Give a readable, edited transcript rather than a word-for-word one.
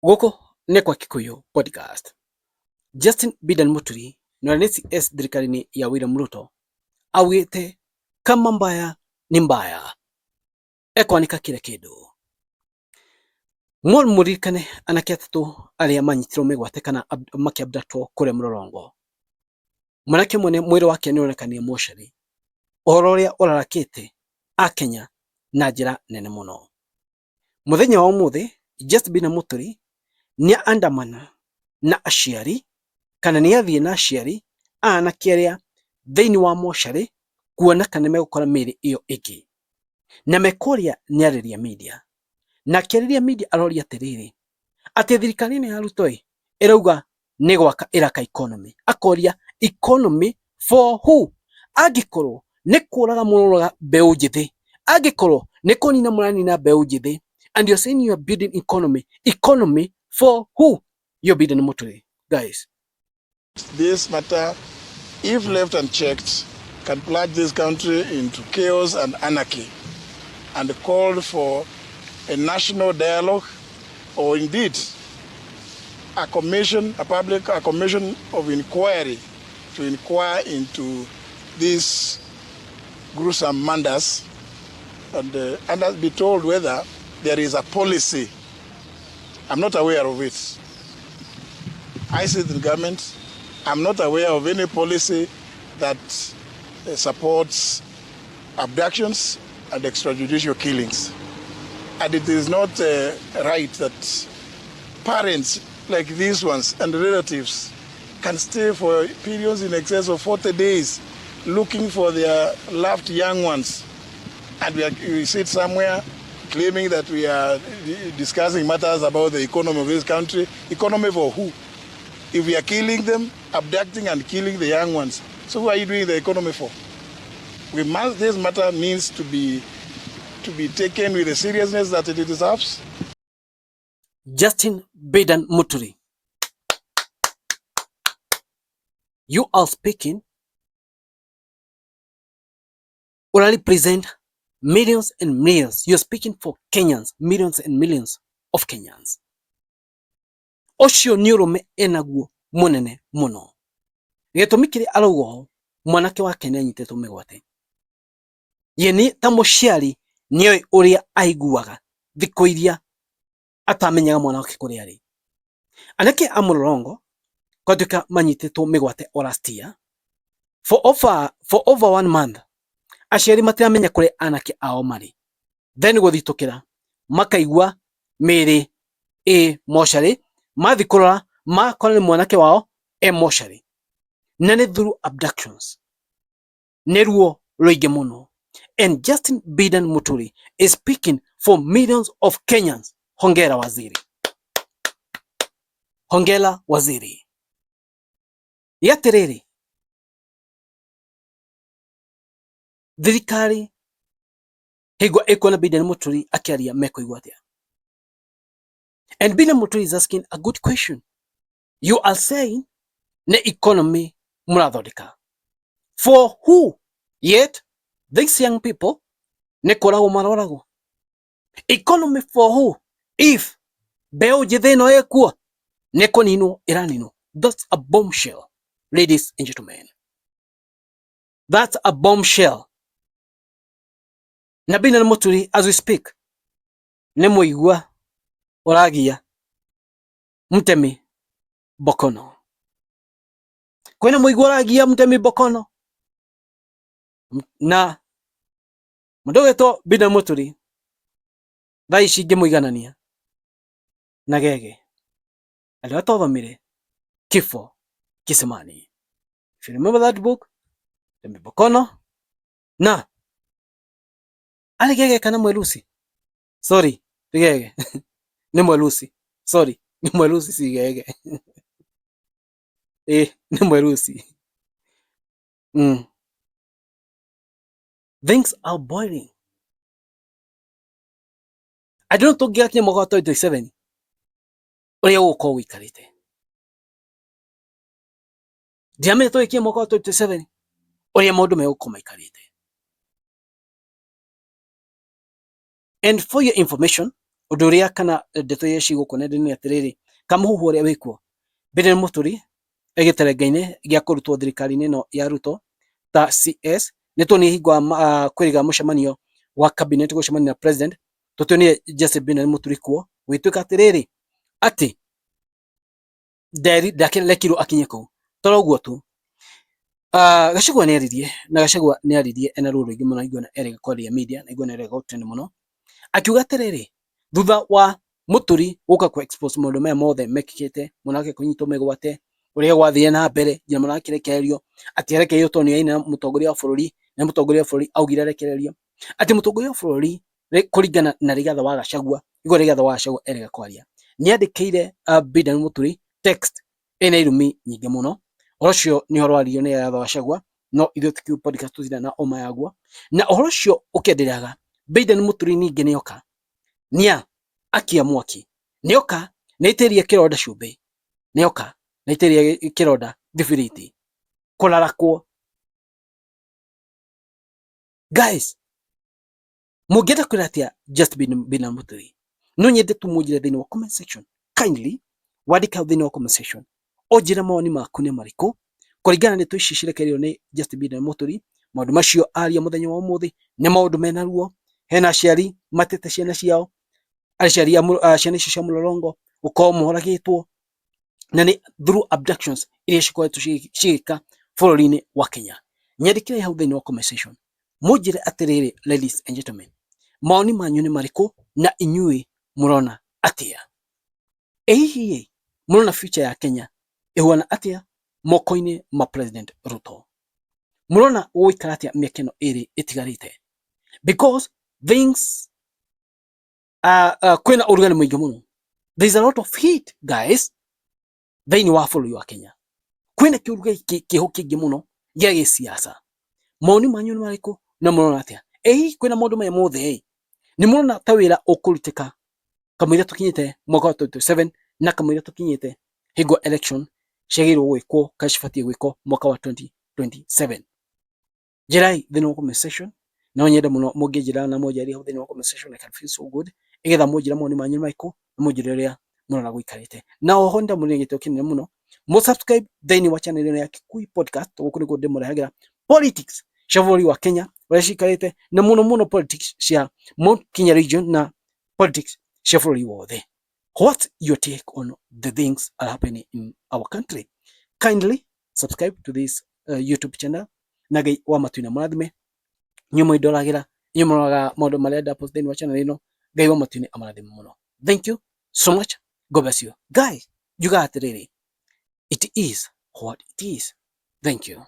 Gũkũ nĩ kwa Kikuyu Podcast. Justin Bidan Muturi na nĩ CS thirikari-inĩ ya William Ruto augĩte kama mbaya ni mbaya, ekwanĩka kila kĩndũ. Mũririkane anake atatũ arĩa manyitirwo mĩgwate kana makĩabductwo kũrĩa Mlolongo. Mwanake ũmwe mwĩrĩ wake nĩ ũronekanire mocarĩ, ũhoro ũrĩa ũrarakĩte akenya na njĩra nene mũno. Mũthenya wa ũmũthĩ Justin Muturi nĩ andamana na aciari kana nĩ athiĩ na aciari a anake arĩa thĩinĩ wa mocarĩ kuona kana nĩ megũkora mĩĩrĩ ĩyo ĩngĩ. Na me kũrĩa nĩ arĩria media. Na akĩarĩria media aroria atĩrĩrĩ, atĩ thirikari ĩno ya Ruto ĩ, ĩrauga nĩ gwaka ĩraka economy. Akoria economy for who? Angĩkorwo nĩ kũraga mũroraga mbeũ njĩthĩ, angĩkorwo nĩ kũnina mũranina mbeũ njĩthĩ, and you're saying you are building economy, economy for who? You're building Muturi, guys. This matter, if left unchecked, can plunge this country into chaos and anarchy, and called for a national dialogue, or indeed a commission, a public a commission of inquiry to inquire into these gruesome murders and be told whether there is a policy. I'm not aware of it. I sit in government. I'm not aware of any policy that supports abductions and extrajudicial killings. And it is not right that parents like these ones and relatives can stay for periods in excess of 40 days looking for their loved young ones. And we sit somewhere claiming that we are discussing matters about the economy of this country. Economy for who? If we are killing them, abducting and killing the young ones, so who are you doing the economy for? This matter needs to be taken with the seriousness that it deserves. Justin Bidan Muturi, you are speaking or represent millions and millions. You're speaking for Kenyans, millions and millions of Kenyans. Ũcio nĩ ũrũme enaguo mũnene mũno. Gĩtũmi kĩrĩa arauga ũũ, mwanake wake nĩ anyitĩtwo mĩgwate. Ye nĩ ta mũciari nĩoĩ ũrĩa aiguaga thikũ iria atamenyaga mwana wake kũrĩa arĩ. Anake a Mlolongo kwatuĩka manyitĩtwo mĩgwate o last year for over one month, aciari matiramenya kũrĩa anake ao marĩ. Then gũthitũkĩra makaigua mĩĩrĩ ĩ mocarĩ, mathiĩ kũrora makora nĩ mwanake wao e mocarĩ, na nĩ through abductions. Nĩ ruo rũingĩ mũno. And Justin Bidan Muturi is speaking for millions of Kenyans. Hongera waziri. Hongera waziri. Gĩatĩrĩrĩ, thirikari hingo ĩkuona Bidan Muturi akĩaria mekũigua atĩa? And Bidan Muturi is asking a good question. You are saying nĩ economy mũrathondeka. For who? Yet these young people nĩ kũragwo maroragwo. Economy for who? If mbeũ njĩthĩ ĩno ĩkuo nĩ kũninwo ĩraninwo. That's a bombshell, ladies and gentlemen. That's a bombshell. Na Bidan Muturi, as we speak, nĩ mũigua ũragia Mutemi Bokono. Kwĩna mũigua ũragia Mutemi Bokono na mũndũ ũgwĩtwo Bidan Muturi thaa ici ingĩmũiganania na Gege arĩa twathomire Kifo Kisimani. If you remember that book, Mutemi Bokono na arĩ Gege kana Mwelusi? Sorry, ti Gege. Nĩ Mwelusi. Sorry, nĩ Mwelusi si Gege. Ĩ, nĩ Mwelusi. Things are boiling. I don't know tũngĩgakinya mwaka wa 2027 ũrĩa ũgũkorwo ũikarĩte. Ndiramenya tũgĩkinya mwaka wa 2027 ũrĩa maũndũ megũkorwo maikarĩte. And for your information, Ũndũ ũrĩa kana ndeto iria ci gũkũ nenda-inĩ nĩ atĩrĩrĩ, kamũhuhu ũrĩa wĩkuo, Biden Mũturi e gĩterenga-inĩ gĩa kũrutwo thirikari-inĩ ĩno ya Ruto ta CS. Nĩ tuonire hingo kwĩrĩga mũcemanio wa cabinet gũcemania na president, tũtionire Jesse Biden Mũturi kuo, gũgĩtuĩka atĩrĩrĩ atĩ ndakĩrekirwo akinye kũu. Toro ũguo tu. Gachagua nĩ aririe, na Gachagua nĩ aririe ena ruo rũingĩ mũno, ingĩona erĩga kwaria media na ingĩona erĩga gũtrend mũno, akiuga atĩrĩrĩ, thutha wa Mũturi gũka kũ expose maũndũ maya mothe mekĩkĩte, mwana wake kũnyitwo mĩgwate, ũrĩa gwathire na mbere nginya mwana wake arekererio, atĩ arekererio tondũ nĩ aina mũtongoria wa bũrũri, na mũtongoria wa bũrũri augire arekererio, atĩ mũtongoria wa bũrũri kũringana na Rigathĩ wa Gachagua, igũrũ Rigathĩ wa Gachagua erĩga kwaria, nĩ andĩkĩire Biden Mũturi text ĩna irumi nyingĩ mũno. Ũhoro ũcio nĩ ũhoro waririo nĩ Rigathĩ wa Gachagua, no ithuĩ Kikuyu Podcast tũtirĩ na ũma yaguo. Na ũhoro ũcio ũkĩendereaga, Biden Mũturi ningĩ nĩoka, nĩa akia mwaki, nĩoka nĩaitĩrĩria kĩronda cumbĩ, nĩoka nĩaitĩrĩria kĩronda thibiriti, kũrarakwo. Guys, mũngĩenda kwĩra atĩa Just Bina Mũturi? No nyende tu mũnjĩre thĩinĩ wa comment section. Kindly wandĩke hau thĩinĩ wa comment section ũnjĩre mawoni maku nĩ marĩkũ kũringana na ndeto ici cirekereirio nĩ Just Bina Mũturi. Maũndũ macio aria mũthenya wa ũmũthĩ nĩ maũndũ mena ruo. Hena aciari matete ciana ciao, aciari a ciana icio cia mũlolongo gũkorwo moragĩtwo na nĩ through abductions iria cikoretwo cigĩka bũrũri-inĩ wa Kenya. Nyandĩkĩrai hau thĩinĩ wa comment section mũnjĩre atĩrĩrĩ, ladies and gentlemen, mawoni manyu nĩ marĩkũ na inyuĩ mũrona atĩa? Ĩ hihi mũrona future ya Kenya ĩhuana atĩa moko-inĩ ma President Ruto? Mũrona gũgũikara atĩa mĩaka ĩno ĩrĩ ĩtigarĩte? Because things kwĩna ũrugarĩ mũingĩ mũno, there is a lot of heat, guys, thĩinĩ wa bũrũri wa Kenya. Kwĩna kĩũrugarĩ kĩho kĩingĩ mũno gĩa gĩsiasa. Mawoni manyu nĩ marĩkũ na mũrona atĩa? Ĩ hihi kwĩna maũndũ maya mothe ĩ, nĩ mũrona ta wĩra ũkũrutĩka kamũira tũkinyĩte mwaka wa 2027 na kamũira tũkinyĩte hingo election ciagĩrĩirwo gwĩkwo kana cibatiĩ gwĩkwo mwaka wa 2027? Njĩrai thĩinĩ wa comment section. No nyende mũno mũngĩnjĩra na mũnjarĩrie hau thĩinĩ wa comment section. I can feel so good ĩgetha mũnjĩre mawoni manyu nĩ marĩkũ na mũnjĩre ũrĩa mũrona gũikarĩte. Na oho ndamũrĩ gĩtĩo kĩnene mũno mũ subscribe thĩinĩ wa channel ĩno ya Kikuyu Podcast. Gũkũ nĩkuo ndĩmũrehagĩra politics cia bũrũri wa Kenya ũrĩa cikarĩte, na mũno mũno politics cia Mount Kenya region na politics cia bũrũri wothe. What's your take on the things are happening in our country? Kindly subscribe to this YouTube channel, na Ngai wa matu-inĩ amũrathime inyuĩ mũndoragĩra, inyuĩ mũroraga maũndũ marĩa ndapost thĩinĩ wa channel ĩno. Ngai wa matu-inĩ amũrathime mũno. Thank you so much. God bless you guys. Njugaga atĩrĩrĩ, it is what it is. Thank you.